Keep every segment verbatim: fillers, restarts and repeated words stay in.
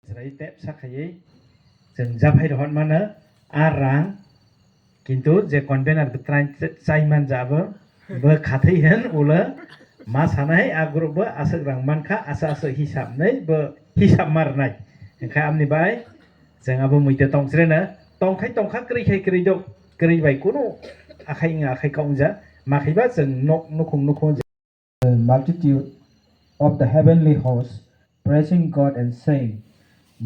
Chwrai tep sa khaiwi chwng japhai rohor mano a rang, kintu je convener bwtrai ch-, chai man ja abo, bo khathai hwn ulo ma sanai a group bo aswk rang mankha, aswk aswk hisab nai bo hisab ma rwnai. Hwnkhe amni bai chwng abo muitu tong chreno tongkhai tongkha, kwrwi khai kwrwi dok, kwrwi bai kunu akhai wngya akhai kok wngya, ma khaiba chwng nok nukhung nukhung. The multitude of the heavenly host praising God and saying,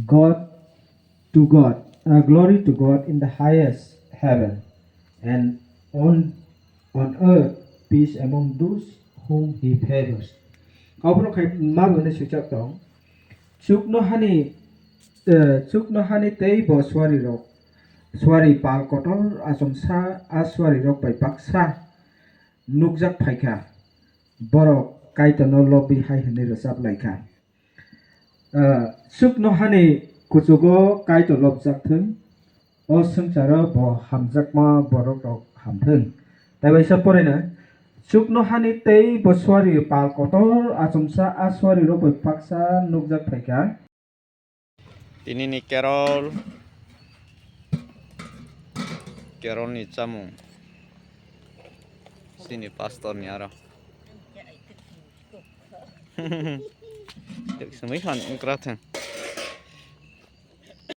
"God to God, uh, glory to God in the highest heaven, and on, on earth peace among those whom he favors." Obono khai ma bwne swijak tong. Chuknohani, eh, chuknohani tei bo suarirok, suari pal kotor achomsa a suarirok bai baksa nukjak phaikha. Borok Kaitorno lobwi hai hwnwi rwchap laikha, "Ah, chuknohani kuchugo Kaitor lobjak thung, o swngcharo bo hamjakma borok rok ham thung." Tei waisa porina, "Chuknohani tei bo suari pal kotor achomsa a suari rok bai baksa nukjak phaikha." Tinini Carol, Carol ni chamung. Sini pastor ni aro. Yak simi khan wngkra thang.